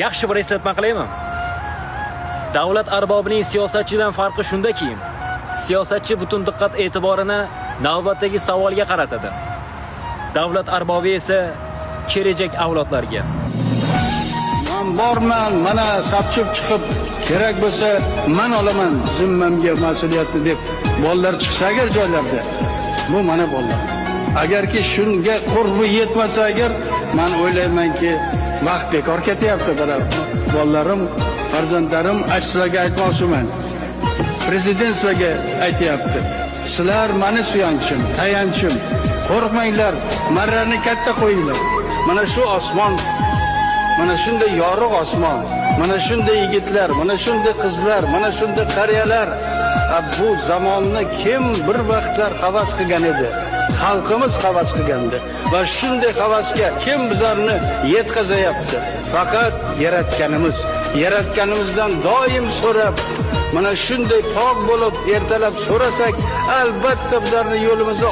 Yaxshi bir eslatma qilaymi? Davlat arbobining siyosatchidan farqi shundaki, siyosatchi butun diqqat e'tiborini navbatdagi savolga qaratadi. Davlat arbobi esa kelajak avlodlarga. Man borman, mana sapchib chiqib, kerak bo'lsa man olaman zimmamga mas'uliyatni deb bolalar chiqsa agar joylarda, bu mana bolalar. Agarki shunga qurbi yetmasa agar, man o'ylaymanki, vaqt bekor ketyapti biroq. Bolalarim, farzandlarim, sizlarga aytmoqchiman. Prezident sizlarga aytyapti. Sizlar mani suyanchim, tayanchim. Qo'rqmanglar, marrani katta qo'yinglar. Mana shu osmon, mana shunday yorug' osmon, mana shunday yigitlar, mana shunday qizlar, mana shunday qariyalar. Bu zamonni kim bir vaqtlar havas qilgan edi? Xalqimiz havas qilgandi. Va shunday havasga kim bizlarni yetkazayapti? Faqat yaratganimiz. Yaratganimizdan doim so'rab, mana shunday pok bo'lib ertalab so'rasak, albatta bizlarni yo'limizni